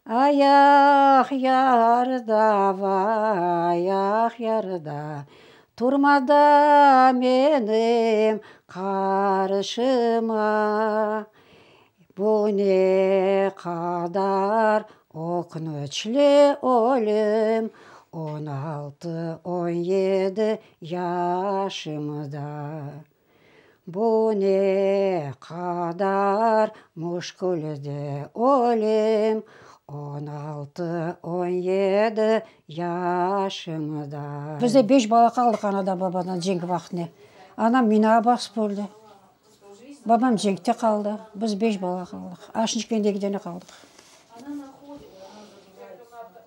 Ayaq yarda, vay, Aqyarda, Turma da menim qarşıma. Bu ne qadar ökünçli ölüm, On altı, on yedi yaşımda. Bu ne qadar müşkül de ölüm, On altı, on yedi yaşımda. Biz de beş bala qaldıq anadan babadan cenk vaqtında. Anam minağa basıp öldi. Babam cenkte qaldı. Biz beş bala qaldıq. Aşınç köyünde eki dene qaldıq.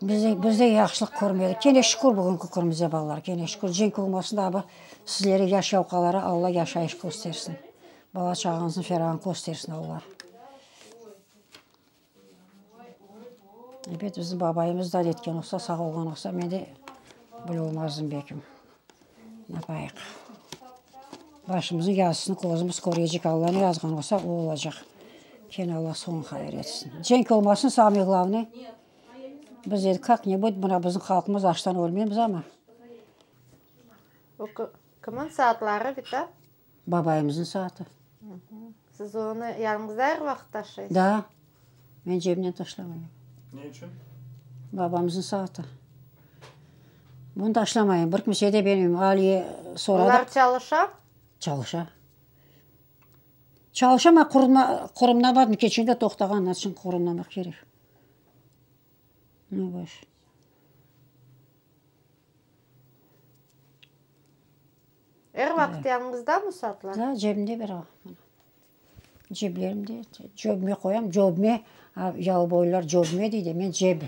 Biz de, biz de yahşılıq körmedik. Kene şükür bugünki künümizde, balalar, kene şükür. Cenk olmasın daa bir sizlere yaş yavqalara Alla yaşayış köstersin. Bala-çağañıznıñ ferağını köstersin Alla. Ebet, bizim babayımız da etken olsa, sağ olğan olsa, men de böyle olmazdım belkim. Napayıq. Başımıznıñ yazısını közümiz körecek, Alla ne yazğan olsa, o olacaq. Kene Alla soñu hayır etsin. Cenk olmasın, samıy glavnıy. Biz endi kak-nibud mına bizim halqımız açtan ölmeymiz amma. O kimin saatları, bita? Babayımıznıñ saatı. Siz onı yanıñızda er vaqıt taşıysız? Da. Men cebimden taşlamayım. Ne içün? Babamıznıñ saatı. Bunı taşlamayım. Bir kimsege de bermeyim. Aliye soradı. Olar çalışa? Çalışa. Çalışa, amma qurumlamadım. Keçende toqtağan, naçın qurumlamaq kerek. Ne baş. Er vaqıt yanıñızdamı saatlar? Da, cebimde bir vaqıt. Ceblerimde, cöbüme qoyam, cöbüme, yalıboylular cöbüme dey de, men ceb.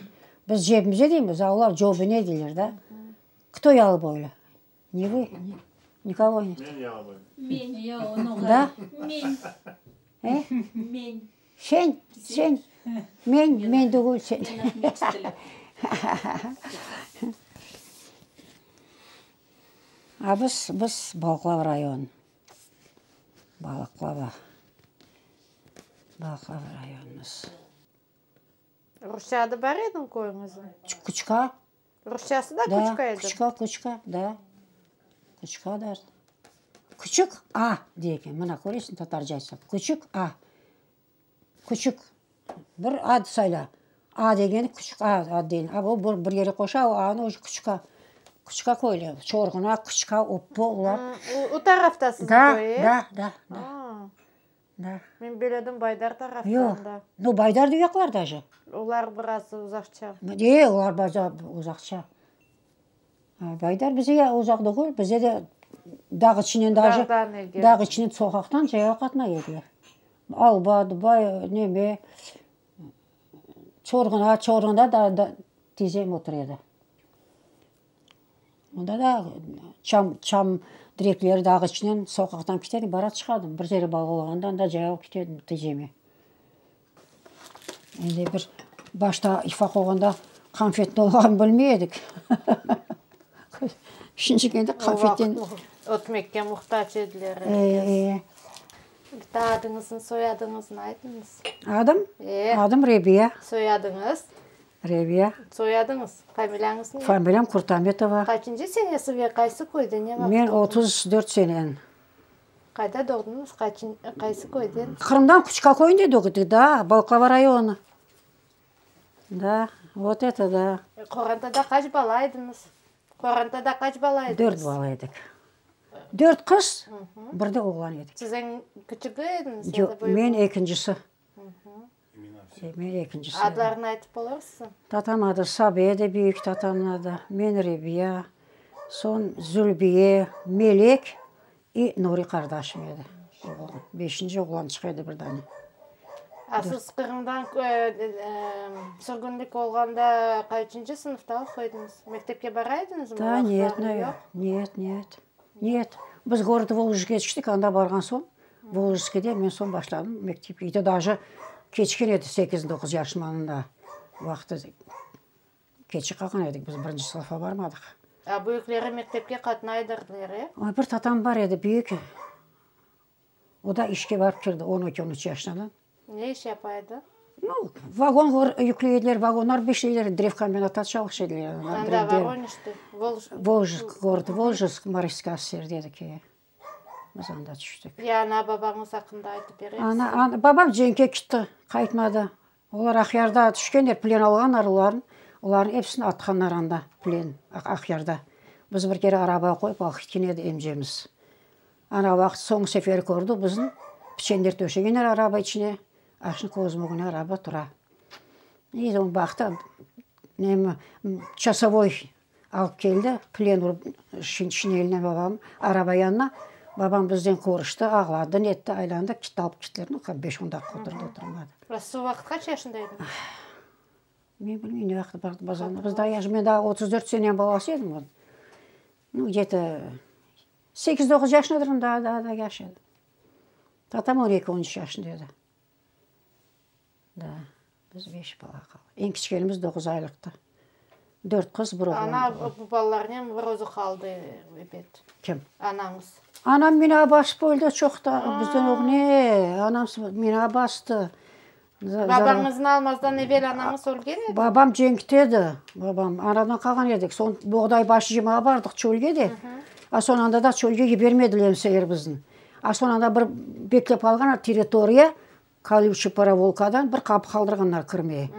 Biz cebimize deymiz, a olar cöbüne deyler da. Kto yalıboylu? Ne vı? Nikogo net. Men yalıboylım. Men. Da? Men. E? Men. Sen, sen, men, men tügül, sen. A biz, biz Balıqlava rayon, Balıqlava, Balıqlava rayonımız. Rusça adı bar ediñ köyüñizniñ? Kuçka. Rusçası da Kuçka edi? Da, Kuçka, Kuçka, da. Kuçka der. Küçük A dey eken, mına köresiñ tatarca aytsam, Küçük A. Küçük, bir ad sayla. A degeni küçük A ad deyil. A bu bir yere qoşa, o A-nı uje küçük A. Kuçka köyleri, Çorğuna, Kuçka, Oppo, olar. O tarafta siziñ köy, e? Da, da, da. Da. Men bilirdim Baydar taraftan Yoq. da. No, Baydar da uyaqlar daje. Olar biraz uzaqça. E, olar baca uzaqça. Baydar bize uzaq degil, bize de dağ içinen daje, Dağdan egen. dağ içinen soqaqtan cayav qatnay ediler. Alba, Dubay, neme, Çorğuna, Çorğunda da tizem otura edi. Onda da çam, çam direkleri dağ içinen soqaqtan kete edim, bara çıqadım. Bir zere bala olğanda anda cayav kete edim tizeme. Endi bir başta ufaq olğanda qanfet ne olğanını bilmey edik. Şinci endi qanfetten. O vaqıt ötmekke muhtac ediler. E, e. Bitta adıñıznı, soyadıñıznı aytıñız. Adım? E. Adım Rebiya. Soyadıñız? Rebiya. Soyadıñız, familiyañız ne? Familiyam Kurtametova. Qaçıncı senesi ve qaysı köyde, ne vaqıt Men doğdıñız? 34 senen. Qayda doğdıñız, qaçın, qaysı köyde? Qırımdan Kuçka köyünde doğdıq, da, Balıqlava rayonı. Da, vot eto da. Qorantada qaç bala ediñiz? Qorantada qaç bala ediñiz? Dört bala edik. Dört qız, bir de oğlan edik. Siz eñ küçügi ediñiz ya Yoq, da büyügi? men ekincisi. Men ekincisi edim. Adlarını aytıp olursızmı? Tatam adı Sabiye edi, büyük tatamnıñ adı. Men Rebiya, soñ Zülbiye, Melek i Nuri qardaşım edi, oğlan. Beşinci oğlançıq edi bir dane. A siz Qırımdan sürgünlik olğanda qaçıncı sınıfta oquy ediñiz? Mektepke bara ediñizmi o Da, net, vaqıtları? Yoq? Net, net, net. Biz gorod Volžskiyge tüştik, anda barğan soñ, Volžskiyde men soñ başladım mektepke. I to daje keçken edi sekiz, doquz yaşım anda vaqtı. Keçi qalğan edik, biz birinci sınıfqa barmadıq. A büyükleri mektepke qatnaydırdılar, e? Oy, bir tatam bar edi, büyük. O da işke barıp kirdi, on eki, on üç yaşından. Ne iş yapa edi? Nu, vagon yükley ediler, vagonlar beşleyler, drevkombinatta çalışa ediler. Anda, Voronejde? Voljsk, gorod Voljsk, Morskaya SSR dedik. Biz anda tüştik. Ya ana-babañız aqqında aytıp berersiñiz? Ana, ana, babam cenkke kitti, qaytmadı. Olar Aqyarda tüşkenler, plen alğanlar olarnı, olarnıñ episini atqanlar anda, plen, Aqyarda. Bizi bir kere arabağa qoyıp alıp ketken edi emcemiz. Ana vaqıt soñki seferi kördi bizni, piçenler töşegenler araba içine, a şimdi közüm ögüne araba tura. İ soñ baqtı, nemi, çasovoy Alıp keldi, plen urıp şinelinen babam araba yanına. Babam bizden körüşti, ağladı, netti, aylandı, kitti, alıp kittiler. Nu, beş-on daqqa oturdı, oturmadı. A siz o vaqıt qaç yaşında ediñiz? Men bilmeyim, ne vaqıt bardıq bazarğa. Biz daa yaş, men daa 34 seneniñ balası edim. Nu, gde-to sekiz-doquz yaşındadırım, daa, daa, daa yaş edim. Tatam on eki, on üç yaşında edi. Da, biz beş bala qaldıq. Eñ kiçkenimiz doquz aylıqtı. Dört qız, bir oğlan. Ana bu balalarnen bir özü qaldı, ebet. Kim? Anañız. Anam mina basıp öldi çoqta, bizden ögne. Anam mina bastı. Babañıznı almazdan evel anañız ölgen edi? Babam cenkte edi, babam. Anadan qalğan edik. Soñ boğday başı cıymağa bardıq çölge de. A soñ anda da çölge yibermediler emseler bizni. A soñ anda bir beklep alğanlar territoriya, Kolючий porovolkadan bir qapı qaldırğanlar kirmeye.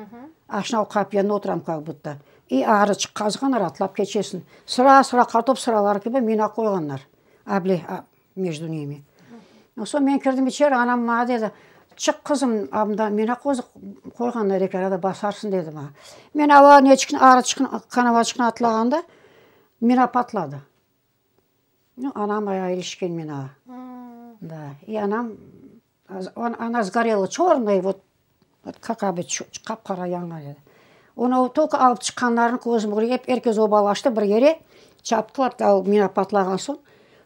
Aşna o qapı yanında oturam kak budto. İ arıçıq qazğanlar, atlap keçesiñ. Sıra-sıra qartop sıraları kibi mina qoyğanlar. Able, mejdu nimi. Soñ men kirdim içeri, anam maña dedi, Çıq, qızım, anda mina qoyğanlar eki arada basarsıñ, dedi maña. Men ava neçikni, arıçıqnı, kanavaçıqnı atlağanda, mina patladı. Nu, anam ayağı ilişken minağa. Da, i anam Ona sgorela çornıy, vot, vot kak obiç, qap-qara yanğan edi. Onı tolko alıp çıqqanlarını közüm körgen, ep er kes obalaştı bir yere, çaptılar, ta mina patlağan soñ.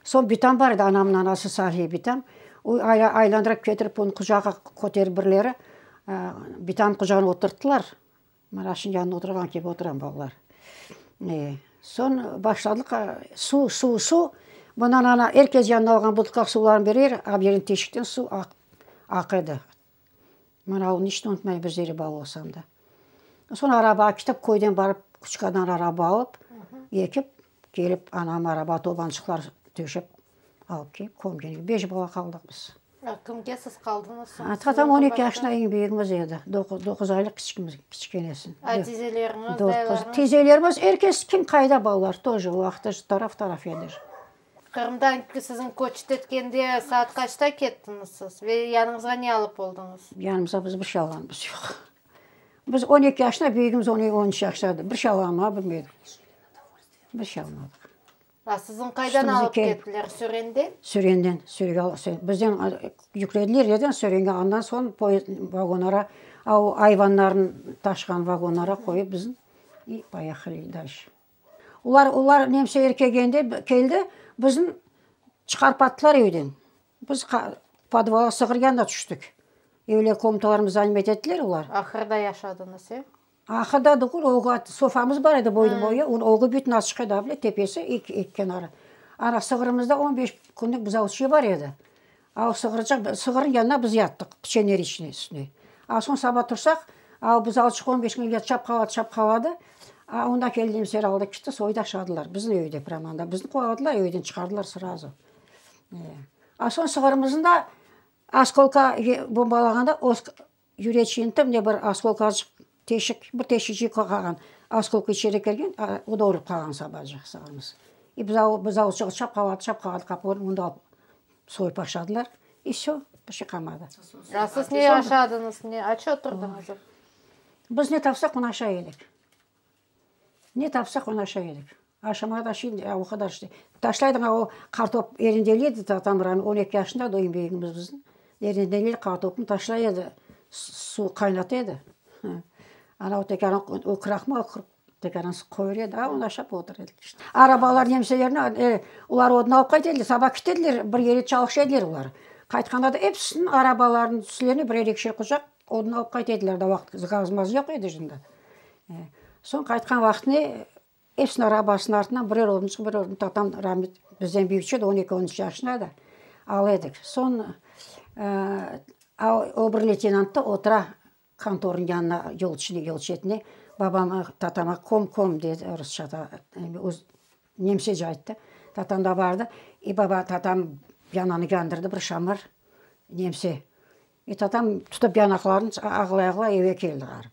Soñ bitam bar edi, anamnıñ anası Saliye bitam, o aylandırıp ketirip onı qucağa köterip birileri, bitamnıñ qucağına oturttılar. Mana şimdi yanında oturğan kibi oturam, balalar. Soñ başladıq, suv, suv, suv. Bundan ana er kes yanına alğan butılka suvlarını berer, a bir yerden teşikten suv aq edi. Mana onı iç de unutmayım, bir zere bala olsam da. Soñ arabağa ketip, köyden barıp, kuçkadan araba alıp, ekip, kelip, anam araba tobançıqlar töşep alıp kelip, kömgen. Beş bala qaldıq biz. Kimge siz qaldıñız soñ? Tatam on eki yaşında eñ büyügimiz edi. Doquz aylıq kiçkenesi. A tizeleriñiz, dayılarıñız? Tizelerimiz, er kes, kim qayda balalar тоже, o vaqıtta taraf-taraf edi. Qırımdan siziñ köçit etkende saat qaçta kettiñiz siz ve yanıñızğa ne alıp oldıñız? Yanımıza biz bir şey alğanımız yoq. Biz on eki yaşında, büyügimiz on üç yaşında edi. Bir şey alğanımıznı bilmedik. Bir şey almadıq. A siziñ qaydan alıp kettiler, Sürenden? Sürenden, bizden yüklediler neden Sürenge, andan soñ poyezd vagonlara, a o ayvanlarnı taşığan vagonlara qoyıp bizni i poyehali dalşe. Olar, olar nemseler kelgende, keldi, bizni çıqarıp attılar evden. Biz podvalğa sığır yanına tüştik. Evler, komnatalarımıznı zanimat ettiler olar. Ahırda yaşadıñız, e? Ahırda degil, o sofamız bar edi boydan-boya, onıñ ögü bütün açıq edi, a bile, tepesi, eki kenarı. Ana sığırımızda on beş künlük buzavçığı bar edi. A o sığırçıq, sığırnıñ yanına biz yattıq, piçenler içine, üstüne. A soñ saba tursaq, a o buzavçıq on beş künge çapqaladı, çapqaladı. A onda keldi nemseler aldı ketti, soydı aşadılar. Bizim evde prâmo anda. Bizni quvaladılar, evden çıqardılar srazu. A soñ sığırımıznı da oskolka bombalağanda Yüreçiğinde mine bir oskolkacıq teşik, bir teşikçik qalğan, oskolka içeri kirgen, o da ölip qalğan sabacıq sığırımız. I buzavçığı çapqaladı, çapqaladı, qapı onı da alıp soyıp aşadılar. I vsö, bir şey qalmadı. A siz ne aşadıñız, ne aç oturdıñız? Biz ne tapsaq, onı aşay edik. Ne tapsaq, onı aşay edik. Aşamağa da şimdi o qadar işte. Taşlaydıñ, o qartop elinde edi, tatam on eki yaşında edi, o eñ büyügimiz bizim. Elinde edi, qartopnı taşlay edi, suv qaynata edi. Ana o tekâran, o krahmal tekâran qoyur edi, a onı aşap otura edik işte. Arabalar nemselerni, olar odun alıp qayta ediler, saba kete ediler, bir yere çalışa ediler olar. Qaytqanda da episiniñ arabalarınıñ üstlerine birer ekişer qucaq odun alıp qayta ediler, o vaqıt gaz-maz yoq edi şimdi. Soñ qaytqan vaqtını episiniñ arabasınıñ artından birer odunçıq, birer odun, tatam rahmet bizden büyükçe edi, on eki, on üç yaşında edi, ala edik. Soñ. A o bir leytenant da otura kontornıñ yanına, yol içine, yol çetine. Babam tatama kom, kom dedi rusça, nemsece ayttı. Tatam da bardı. I baba, tatam yanağını yandırdı bir şamar nemse. I tatam tutıp yanaqlarını ağlay-ağlay eve keldi ğarip.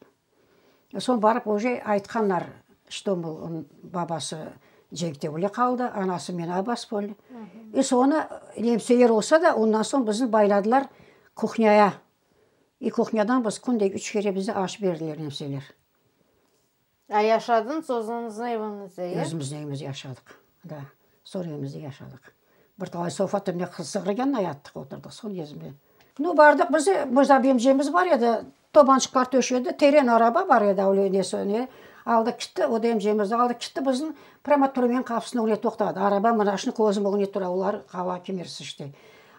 Soñ barıp uje aytqanlar, çto, mol, babası cenkte öle qaldı, anası men abas boldı. I soñra nemseler olsa da, ondan soñ bizni bayladılar kuhnâya. I kuhnâdan biz künde üç kere bize aş berdiler nemseler. A yaşadıñız özüñizniñ eviñizde, ya? Özümizniñ evimizde yaşadıq, da. Soñ evimizde yaşadıq. Bir talay sofa tübüne sığır yanına yattıq, oturdıq soñ ezimde. Nu, bardıq biz, Mırza emcemiz bar edi, tobançıqlar töşedi, teren araba bar edi, öyle nesi, ne, aldı kitti, o da emcemizni aldı kitti, bizni prâmo türmeniñ qapısınıñ ögüne toqtadı. Araba mına şunı közüm ögüne tura, olar qala kimersi işte.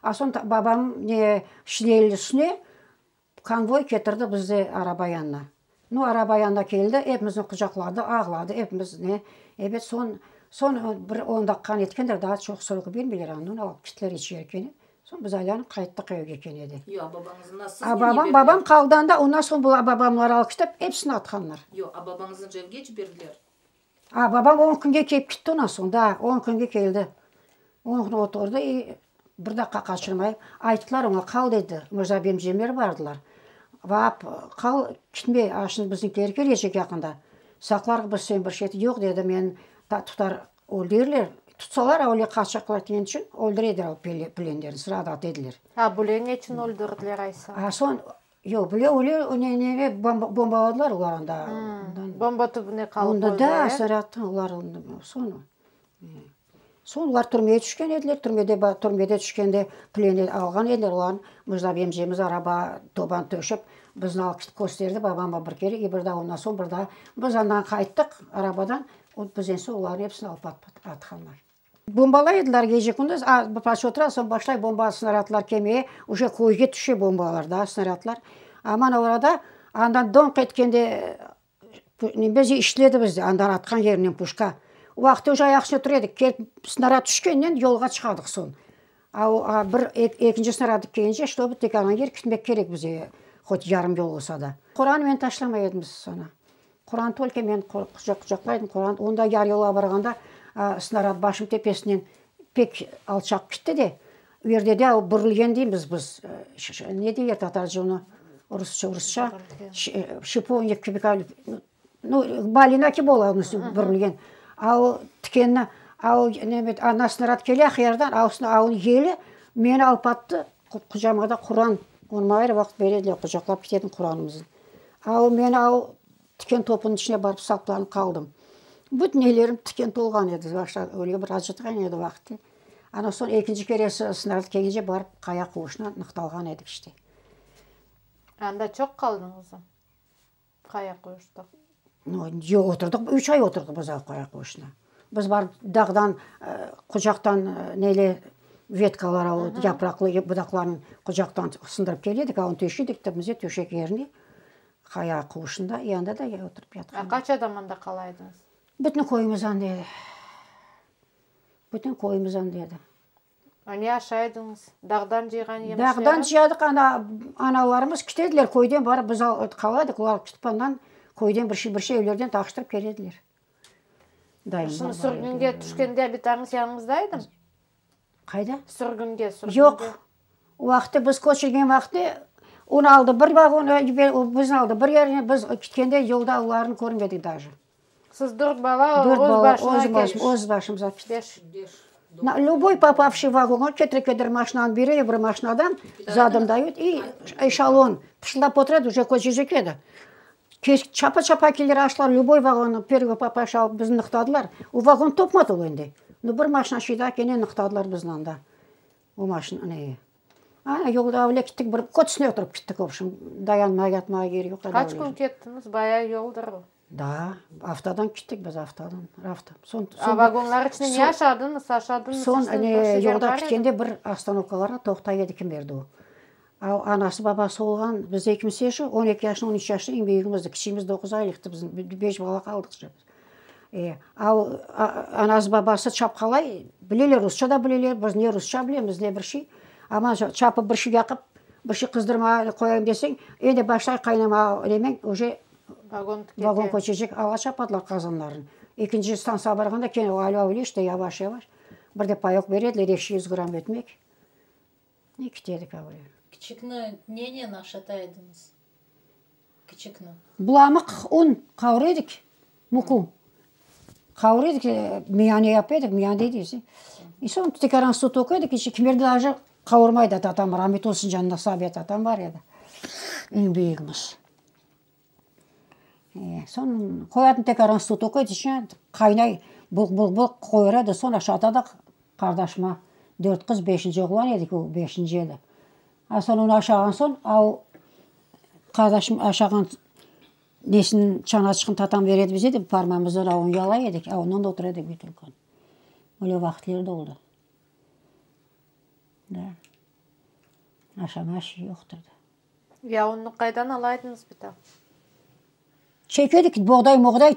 A soñ babam ne, şinelniñ üstüne Konvoy ketirdi bizni araba yanına. Nu, araba yanına keldi, epimizni qucaqladı, ağladı, epimiz ne, ebet, soñ, soñ bir on daqiqa netkendir, daa çoq soyqu bermeyler andan, alıp kettiler içeri kene. Soñ biz aylanıp qayttıq evge kene de. Yoq, a babañıznı nasıl A babam, babam qaldı anda, ondan soñ bular babamları alıp ketip, episini atqanlar. Yoq, a babañıznı evge ciberdiler? A babam on künge kelip ketti ondan soñ, da, on künge keldi. On kün oturdı i bir daqqa qaçırmay ayttılar oña, qal dedi, Mırza bemcemler bardılar. Vap, qal, kitme, a şimdi bizniñkiler kelecek yaqında, saqlarıq biz seni bir şey, yoq dedi, meni tutar öldürirler, tutsalar öyle qaçaqlar degen içün öldürediler o plenlerni, sırada ata ediler. A bule neçün öldürdiler aysa? A soñ Yoq, bile öyle ne bombaladılar olar anda. Bomba tübüne qalıp öldi, e? Da, snarâdtan olar soñ, soñ olar türmege tüşken ediler, türmede, türmede tüşkende plen alğan ediler olarnı, Mırzab emcemiz araba toban töşep, bizni alıp ketip kösterdi babama bir kere, i bir daa ondan soñ bir daa biz andan qayttıq arabadan, bizden soñ olarnı episini alıp atqanlar. Bombalay ediler gece-kündüz, a, bir parça otura, soñ başlay bomba, snarâdlar kelmeye, uje köyge tüşe bombalar da, snarâdlar. Aman o arada andan donq etkende nebe işledi bizde, andan atqan yerinen puşka. O vaqıtta uje ayaq üstüne tura edik, kelip snarâd tüşkennen yolğa çıqadıq soñ. A o, a bir, ekinci snarâd kelgence, ştobu tek anan yer kitmek kerek bize, hot yarım yol olsa da. Quran men taşlamay edim sana. Quran tolko men quçaqlaydım Quran, onda yar yolğa barğanda snarâd başım tepesinen pek alçaq kitti de, u yerde de burulgen deymiz biz, ne deyler tatarca onı, rusça, rusça, şipovnik kibi, nu, balina kibi ola burulgen, a o tikenni, a o neme, ana snarâd kele aqyardan, a o yeli meni alıp attı, qucağıma da Quran, onı maña er vaqıt bere ediler, qucaqlap kete edim Quranımıznı. A o men a o tiken topunıñ içine barıp saqlanıp qaldım. Bütün ellerim tiken tolğan edi, başta öyle bir acıtqan edi vaqıtte. Ana soñ ekinci keresi snarâd kelgence barıp qaya quvuşına nıqtalğan edik işte. Anda çoq qaldıñızmı, qaya quvuşta? Yoq, oturdıq, üç ay oturdıq biz o qaya quvuşına. Biz barıp dağdan, qucaqtan neyle vetkalar, o yapraqlı budaqlarnı qucaqtan sındırıp kele edik, onı töşey edik de bize töşek yerine, qaya quvuşında, i anda da oturıp yatqan. A qaç adam anda qala ediñiz? Bütün köyümiz anda edi. Bütün köyümiz anda edi. A ne aşay ediñiz? Dağdan cıyğan yemişlermi? Dağdan cıyadıq, ana, analarımız kite ediler, köyden barıp biz qala edik, olar ketip andan köyden bir şey, bir şey evlerden taqıştırıp kele ediler. Şimdi sürgünge tüşkende bitañız yanıñızda edimi? Qayda? Sürgünge, sürgünge. Yoq. O vaqıtta biz köçürgen vaqıtta onı aldı bir vagon, bizni aldı bir yerine, biz ketkende yolda olarnı körmedik daje. Siz dört bala öz başına kettiñiz. Öz başımıza kettik. Beş. Lüboy popavşiy vagonğa ketire-ketire maşinanı bere, bir maşinadan zadom dayut i eşelon pışıldap otura edi, uje köçecek edi. Çapa-çapa kelir aşlar, lüboy vagonnı pervıy popavşiy alıp bizni nıqtadılar. O vagon topmadı o endi. No bir maşina şiyda kene nıqtadılar bizni anda. O maşina neye. Ana yolda öyle kettik, bir kötüsine oturıp kettik, vobşem, dayanmağa, yatmağa yer yoq edi. Qaç kün kettiñiz? Bayağı yoldır o. Da, aftadan kettik biz, aftadan, afta. Soñ, A vagonlar içinde ne aşadıñız, aşadıñız? Soñ, ne, yolda ketkende bir ostanovkalarda toqtay edi, kim berdi o. A anası, babası olğan, bizde kimse şu, on eki yaşında, on üç yaşında eñ büyügimiz, kiçigimiz doquz aylıqtı bizim, beş bala qaldıq. E, a o anası, babası çapqalay, bileler, rusça da bileler, biz ne rusça bilemiz, ne bir şey. Amma çapıp bir şey yaqıp. Bir şey qızdırmağa qoyayım deseñ, endi başlay qaynamağa nemeñ, uje Vagon kete. Vagon köçecek, ala çapadılar qazanlarını. Ekinci stantsiyağa barğanda kene o alâ öyle işte, yavaş-yavaş. Bir de payok bere ediler, 200 gramm ötmek. Ne kite edik avle. Kiçikni nenen aşata ediñiz? Kiçikni. Bulamıq un qavura edik, muku qavura edik, miyane yapa edik, miyane deydi i soñ tekaran suv töke edik, içi kimerde daje qavurmay da tatam, ramet olsun canına Sabiye tatam bar edi, eñ büyügimiz. Soñ qoyatın tekaran suv töke edi içine, qaynay, bulq-bulq-bulq qoyura edi, soñ aşata da qardaşıma, dört qız, beşinci oğlan edik, o beşinci edi. A soñ onı aşağan soñ, a o qardaşım aşağan nesiniñ çanaçığını tatam bere edi bize de, parmağımızdan a onı yalay edik, a ondan da otura edik butulkanı. Öyle vaqıtler de oldı. Da. Aşama şey yoqtır da. Ya unnı qaydan ala ediñiz bita? Çeke edik, boğday, moğday,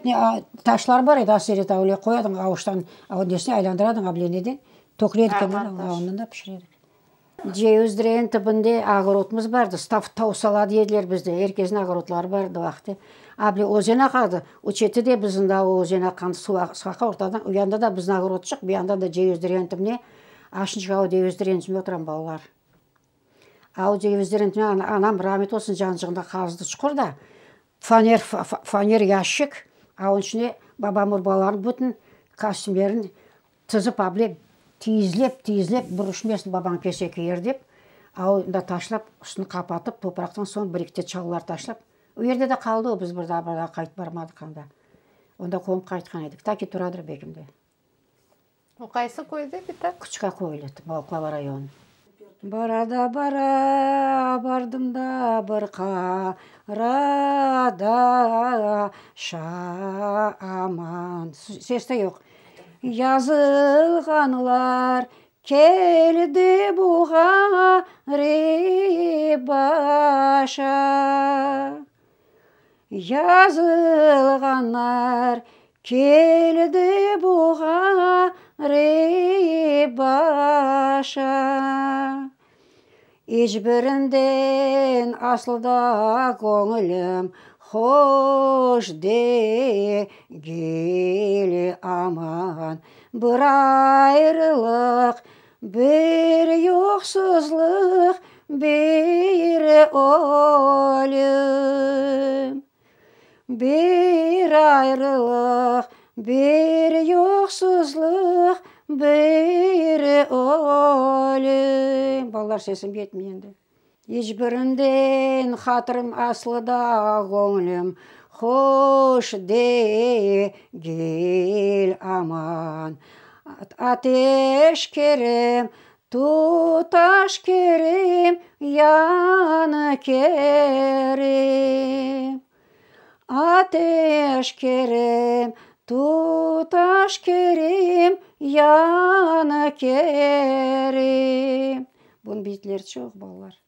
taşlar bar edi, aseret öyle qoyadıñ avuçtan, nesine aylandıradıñ, a bile neden, töküle edi kenara, ondan da pişire edik. Ceviz direğiniñ tübünde ağorotımız bar edi, stav tavsala dey ediler bizde, er kesniñ ağorotları bar edi o vaqıtte. A bile özen aqadı, o çeti de bizim daa o özen aqqan suv aqa ortadan, o yanda da bizim ağorotçıq, bu yanda da ceviz direğiniñ tübüne, a şunca o ceviz direğiniñ tübünde oturam balalar. A o cevizlerniñ tübüne anam ramet olsun cancığında qazdı çuqur da, faner, faner yaşik, a onıñ içine babam urbalarını, bütün kostümlerini tizip able tiyizlep, tiyizlep, buruşmesin babañ kelse kiyer dep, a onda taşlap, üstüni qapatıp, topraqtan soñ bir ekite çalılar taşlap, o yerde de qaldı o, biz bir daa, bir daa qaytıp barmadıq anda. Onda qonıp qaytqan edik. Ta ki turadır begimde. O qaysı köyde bita? Kuçka köyli, Balıqlava rayonı. Bara da bara, bardım da bir qara daşa, aman. Ses de yoq. Yazılğanlar keldi bu ğarip başa. Yazılğanlar keldi bu ğarip başa. İç birinden aslı da göñülim hoş degil, aman. Bir ayrılıq, bir yoqsuzlıq, bir ölüm. Bir ayrılıq, bir yoqsuzlıq, bir ölüm. Balalar, sesim yetmey endi. İç birinden hatırım aslı da göñlüm hoş degil, aman. Ateş kerem, tutaş kerem, yan kerem. Ateş kerem, tutaş kerem, yan kerem. Bunıñ beyitleri çoq, balalar.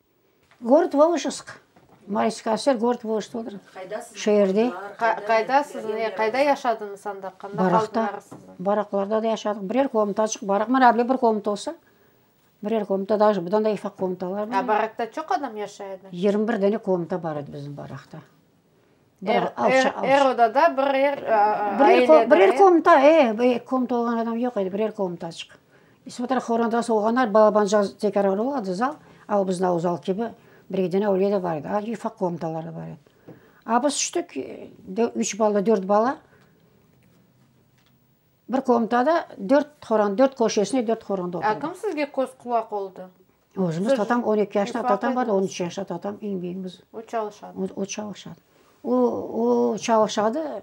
Gorod Voljsk, Mariçka ASSR, gorod Voljsktadır, şeerde. Qayda siz, qayda yaşadıñız anda, qanda qaldıñız? Baraklarda da yaşadıq. Birer komnataçıq barak. Mına bile bir komnata olsa, birer komnata, daje budan da ufaq komnatalar bar. A barakta çoq adam yaşay edi? 21 dane komnata bar edi bizim barakta. Er, er, er odada birer aile. Birer komnata, e, komnata olğan adam yoq edi, birer komnataçıq. Смотря horantası olğanlar, balaban tekrar oladı zal, al bizim zal kibi, bir dane öyle de bar edi, a ufaq komnatalar da bar edi. A biz tüştik, üç bala, dört bala, bir komnatada dört horan, dört köşesine dört horanta oturdı. A kim sizge köz qulaq oldı? Özümiz tatam, on eki yaşında tatam bar, on üç yaşında tatam, eñ büyügimiz. O çalışadı. O çalışadı. O, o çalışadı,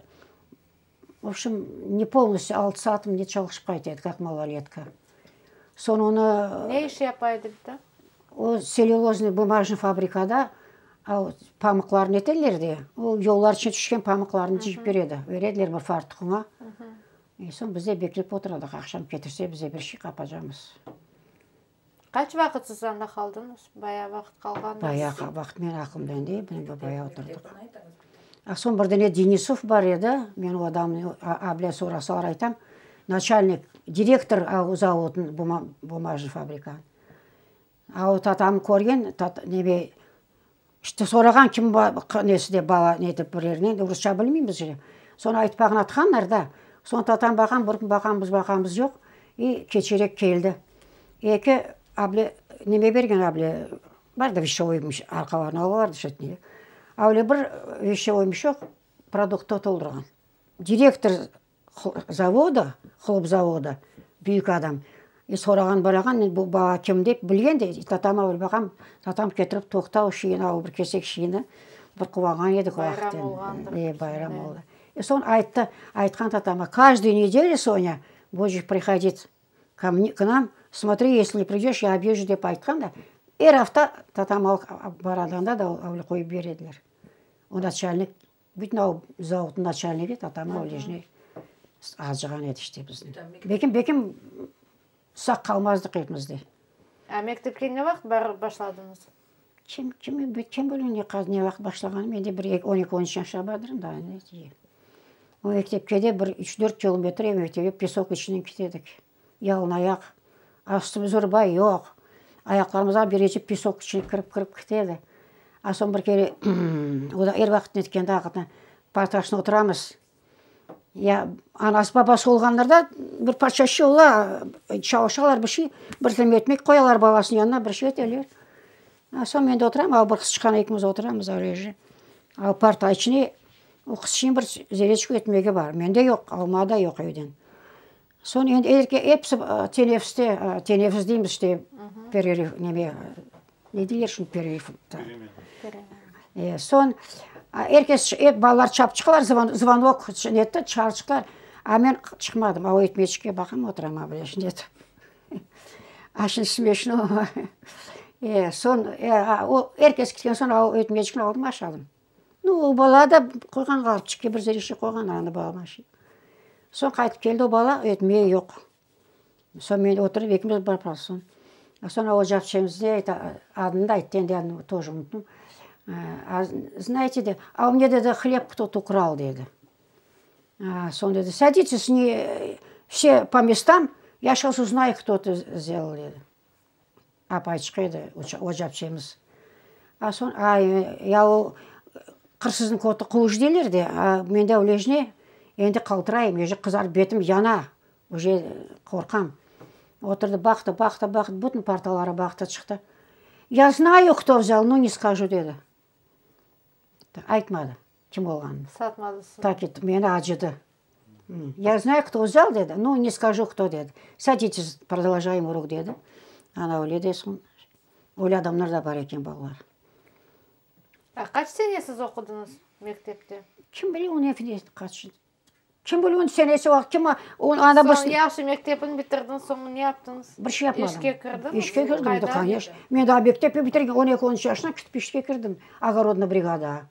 v obşem, ne polностью, altı saat mı ne çalışıp qayta edi, kak maloletka. Soñ onı... Ne iş yapa edi bita? O tsellülozный bumajный fabrikada pamıqlarnı neterler de, o yollar içine tüşken pamıqlarnı cıyıp beredi. Berediler bir fartuq oña. Soñ biz de beklep oturadıq, aqşam ketirse bize bir şey qapacamız. Qaç vaqıt siz anda qaldıñız? Bayağı vaqıt qalğandırsız. Bayağı vaqıt, men aqılımdan değil, bayağı oturdıq. A soñ bir dane Denisov bar edi, men o adamnı ablâ sorasalar aytam, načalnik, direktor zavodnıñ, bumajnıy fabrikanıñ. A o tatam körgen, neme, işte sorağan kim nesi dep bala ne dep birerinen, rusça bilmeymiz же. Soñ aytpağın atqanlar da. Soñ tatam baqam, bir kün baqamız, baqamız yoq. I keçerek keldi. Eki able neme bergen able, bar da vişçevoy arqalarına alalar da, able bir vişçevoy mişok produktı toldurğan. Direktor zavoda, hlopzavoda, büyük adam, i sorağan barağan, bu bala kim dep, bilgen de, tatama bir baqam, tatam ketirip toqtav şiini, al bir kesek şiini, bir quvanğan edik o vaqıt. Bayram olğandır. E, bayram oldı. I soñ ayttı, aytqan tatama, каждую неделю, Sonya, будешь приходить ко мне, к нам, смотри, если не придешь, я обижу, dep aytqan da, er afta tatam barağanda da öyle qoyıp bere ediler. O naçalnik Bütün o zavodnıñ naçalnigi tatama öyle acığan edi işte bizni. Bekim, bekim sağ qalmazdıq epimiz de. A mektepke ne vaqıt barıp başladıñız? Kim, kim, kim bilin ne, ne vaqıt başlağanım, endi bir on eki, on üç yaşta bardırım da. O mektepke de bir üç, dört kilometr mektepke pesok içinden kete edik. Yalın ayaq, astımız urba yoq, ayaqlarımızğa birece pesok içine kirip, kirip kete edi. A soñ bir kere, o da er vaqıt netkende aqıtna, partaşına oturamız, ya anası babası olğanlarda bir parça şey ola, çalışalar bir şey, bir tilim etmek qoyalar balasınıñ yanına, bir şey eteler. A soñ men de oturam, a bir qızçıqan ekimiz oturamız öylece, a parta içine o qızçıqnıñ bir zerreçik etmegi bar, mende yoq, alma da yoq evden. Soñ endi erke episi teneffüste, teneffüs deymiz işte, pererıv, neme, ne deyler şunı pererıv? Soñ er kes, ep balalar çapıp çıqalar, zvonok netti, çağırıp çıqtılar, a men çıqmadım, a o etmeçikke baqam, oturam a böyle şunday etip. A şimdi smeşno. Soñ o er kes ketken soñ a o etmeçikni aldım, aşadım. Nu, o bala da qoyğan ğarpçıkke bir zerişe qoyğan anı balama şey. Soñ qaytıp keldi o bala, etmeği yoq. Soñ men oturıp ekimiz bir soñ. Soñ ocapçemiz ne ayta, adını da ayttı, endi adını тоже unuttım. A знаете, dedi, a у меня, dedi, хлеб кто-то украл, dedi. Soñ dedi, садитесь не все по местам, я щас узнаю, кто это сделал, dedi. Apayçıq edi, ocapçemiz. A soñ, ay, ya o qırsıznıñ kötü quvuş deyler de, a men de öylejne endi qaltırayım, uje qızarıp betim yana, uje qorqam. Oturdı, baqtı, baqtı, baqtı, bütün partalara baqtı, çıqtı. Ya znаю, кто vzâl, no ne skajü, dedi. Aytmadı kim olğanını. Satmadı sizni. Tak etip meni acıdı. Ya znаю, кто vzâl, dedi, no ne skajü, кто, dedi. Sadites, prodoljaem urok, dedi. Ana öyle de soñ, öyle adamlar da bar eken balalar. A qaç sene siz oqudıñız mektepte? Kim bile onı, qaç. Kim bilüñ senesi vaqıt, kim anda bir... Soñ yahşı mektepni bitirdiñ, soñ ne yaptıñız? Bir şey yapmadım. İşke kirdiñiz? İşke kirdim, da, koneçno. Men daa mektepni bitirgen on eki, on üç yaşında ketip işke kirdim, ogorodnıy brigadağa.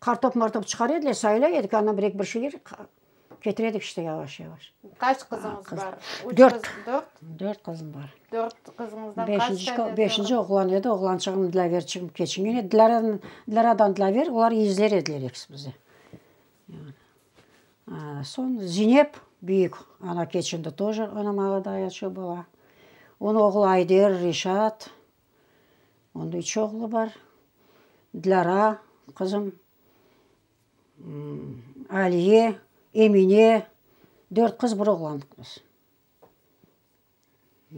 Qartop-martop çıqar ediler, sayla edik, andan bir eki bir şeyler ketire edik işte yavaş-yavaş. Qaç qızıñız bar? Dört. Dört? Dört qızım bar. Dört qızıñızdan qaç tane? Beşinci oğlan edi, oğlançığım Dilâverçigim keçingen edi. Dilâradan Dilâver, olar egizler ediler ekisi bizde. Soñ Zinep, büyük, ana keçindi тоже, ana molodaya çoq bala. Onıñ oğlu Ayder, Reşat, onıñ üç oğlu bar. Dilâra, qızım, Aliye, Emine, dört qız, bir oğlandıq biz.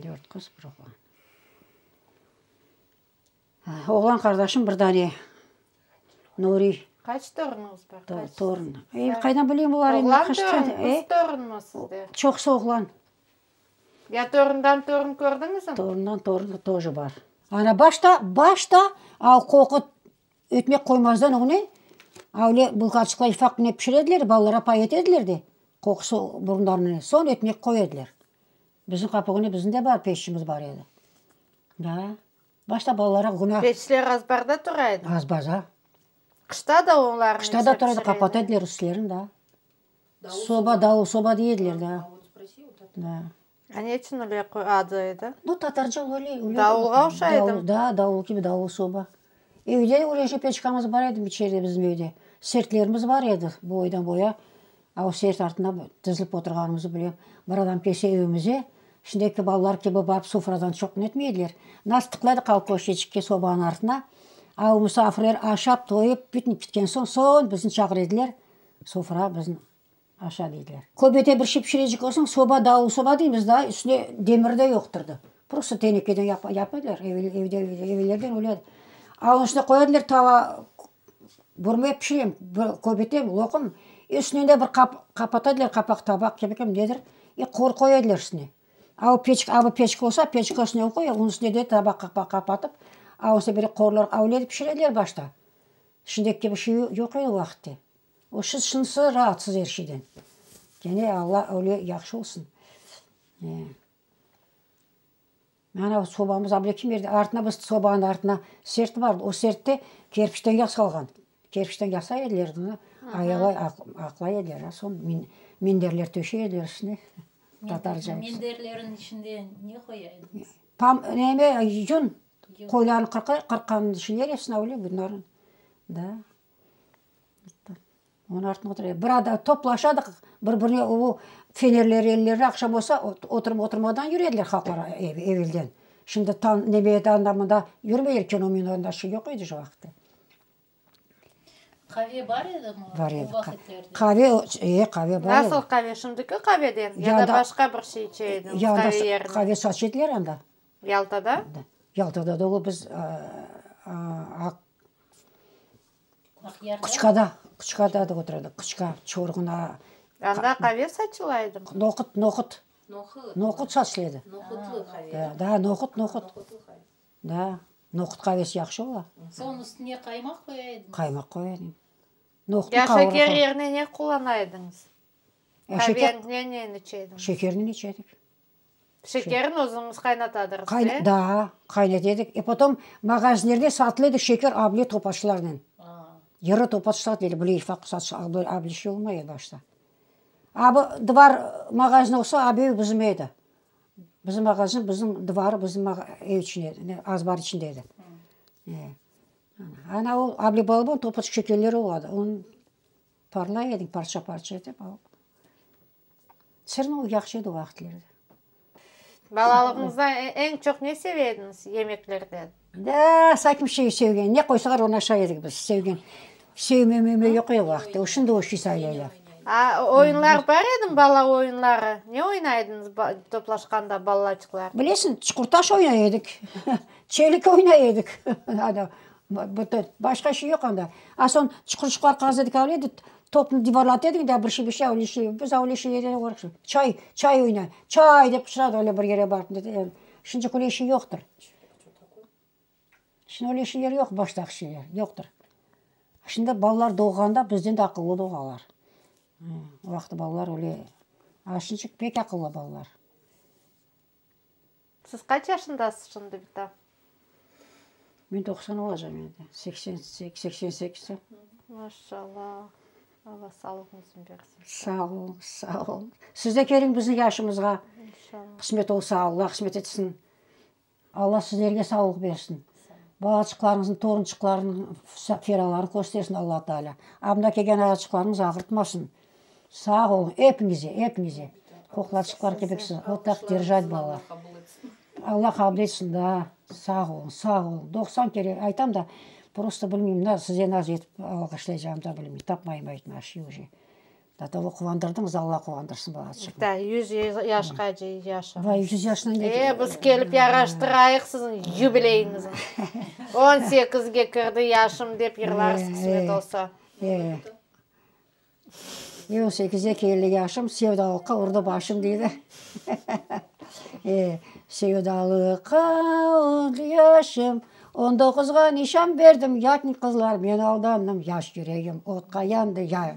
Dört qız, bir oğlan. Oğlan qardaşım bir dane, Nuri. Qaç torunıñız bar? Qaç? Torun. E, qaydan bileyim olar endi Oğlan qaç torun, tane, qız e? torunmı sizde? Çoqusı oğlan. Ya torundan torun kördiñizmi? Torundan torun тоже bar. Ana başta, başta al qoqu ötmek qoymazdan ögüne öyle bulğaçıqlar ifaq ne pişirediler, balalara pay ete ediler de, qoqusı burunlarına, soñ ötmek qoya ediler. Bizim qapı ögüne bizim de bar peçimiz bar edi. Da. Başta balalara günah. Peçler azbarda tura edi? Azbarda. Qışta da onlarnı Qışta da tura edi, qapata ediler üstlerini da. Soba, davul soba dey ediler da. Da. A ne içün öyle adı edi? Nu, tatarca öyle, öyle. Davulğa oşay edi? Da, davul kibi, davul soba. Evde de öyle peçkamız bar edi içeride bizim evde. Sertlerimiz bar edi boydan boya. A o sert artında tizilip oturğanımızı bilem. Bir adam kelse evimize. Şimdiki balalar kibi barıp sofradan çoq netmey ediler. Nas tıqlaydıq al köşeçikke sobanıñ artına. A o musafirler aşap, toyıp, bütün ketken soñ, soñ bizni çağır ediler, sofrağa bizni aşa deydiler. Köbete bir şey pişirecek olsañ, soba, davul soba deymiz daa, üstünde demir de yoqtırdı. Prosto tenekeden yapa ediler, evde, evlerden öyle edi. A onıñ üstüne qoya ediler tava, Burma pişirem, köbete, loqum. Üstüne de bir qap qapata ediler, qapaq, tabaq kibi nedir, i qor qoya ediler üstüne. A o peçka, a bu peçka olsa, peçka üstüne qoya, onıñ üstüne de tabaq qapaq qapatıp, a üstüne böyle qorlar avle etip pişire ediler başta. Şimdiki kibi şey yoq edi o vaqıtte. O şınsı raatsız er şeyden. Kene Alla öyle yahşı olsun. E. Ana sobamız able kim berdi? Artına biz sobanıñ artına sert bardı. O sertte kerpiçten yasalğan. Kerpiçten yasay ediler bunı. Ayalay, aqlay ediler. A soñ minderler töşey ediler üstüne. Tatarca. Minderlerniñ içinde ne qoya ediñiz? Pam, neme, yün. Qoylarnı qırqqan şeyler epsini öyle bunların. Da. Onıñ artına otura edik. Bir ada toplaşadıq, bir-birine o fenerler ellerine aqşam olsa, oturıp oturmadan yüre ediler halqlar evelden. Şimdi tan neme anda mında yürmeyler, kino mino anda şey yoq edi şu vaqıtta. Qave bar edimi Bar edi. o vaqitlerde? Qave, e, qave bar edi. Nasıl qave, şimdiki qaveden ya da başqa bir şey içe ediñiz qave yerine? Qave saça ediler anda. Yaltada? Yaltada da o biz aq Qıçqada, qıçqada da oturadı, qıçqa, çorğuna. Anda qave saçıla edimi? Nohut, nohut. Nohut. Nohut saçıla edi. Nohutlı qave. Da, nohut, nohut. Nohutlı qave. Da, nohut qavesi yahşı ola. Soñ üstüne qaymaq qoya ediñiz? Qaymaq qoya edim. Nohutnı Ya qavurıp. şeker yerine ne qullana ediñiz? Şeker. Qaveni nenen içe ediñiz? Şekernen içe edik. Şekerin özüñiz qaynatadırız, e? Da, qaynata edik. E potom mağazinlerde satıla edi şeker able topaçlarnen. Yarı topaç satıla edi, böyle ufaq satış, able şey olmay edi başta. A bu dvar mağazin olsa, a bu bizim edi. Bizim mağazin, bizim dvarı bizim ev içinde edi, azbar içinde edi. Ana o able balaban topaç şekerleri ola edi, onı parlay ediñ parça-parça etip alıp. Sırnı yahşı edi o vaqıtlarda. Balalığıñızda eñ çoq ne seve ediñiz yemeklerden? Da, sakin şey sevgen. Ne qoysalar, onı aşay edik biz. Sevgen. Sevme, meme yoq edi o vaqıtta. O şimdi o şey saylaylar. A, oyunlar bar edimi, bala oyunları? Ne oynay ediñiz toplaşqanda balaçıqlar? Bilesiñ, çuqurtaş oynay edik. Çelik oynay edik. Başqa şey yoq anda. A soñ çuqurçıqlar qaz edik, öyle edi, topnı divarlata ediñ de, bir şey, bir şey, öyle şey. Biz öyle şeylerden qorqışıq. Çay, çay oyna, çay dep qıçıradı öyle bir yere barıp. Şimdi öyle şey yoqtır. Şimdi öyle şeyler yoq, baştaki şeyler yoqtır. Şimdi balalar doğğanda bizden de aqıllı doğalar. O vaqıt balalar öyle, a şimdi pek aqıllı balalar. Siz qaç yaşındasız şimdi, bita? Men 90 olacağım endi. 88, 88-te. Maşallah. Allah sağlığıñıznı bersin. Sağ oluñ, sağ oluñ. Siz de keliñ bizim yaşımızğa. İnşallah. Qısmet olsa, Allah qısmet etsin. Allah sizlerge sağlıq bersin. Balaçıqlarıñıznıñ, torunçıqlarıñıznıñ feralarını köstersin Alla Taalâ. Abında kelgen ayaqçıqlarıñız ağırtmasın. Sağ oluñ, epiñize, epiñize. Qoqlaçıqlar kibiksiz. Vot tak держать balalar. Alla qabul etsin, da. Sağ oluñ, sağ oluñ. 90 kere aytam da, prosto bilmeyim, size nasıl etip alğışlaycağımnı da bilmeyim. Tapmayım aytmağa şey uje. Do togo quvandırdıñız, Alla quvandırsın balaçığım. Da, yüz yaşqace yaşañız. Vay, yüz yaşına ne? E, biz kelip yaraştırayıq siziñ yubileyiñizni. On sekizge kirdi yaşım dep yırlarız qısmet olsa. E, on sekizge keldi yaşım, sevdalıqqa urdı başım deydi. E, sevdalıqqa urdı yaşım, on doquzğa nişan berdim, yatın qızlar, men aldandım, yaş yüregim otqa yandı, ya.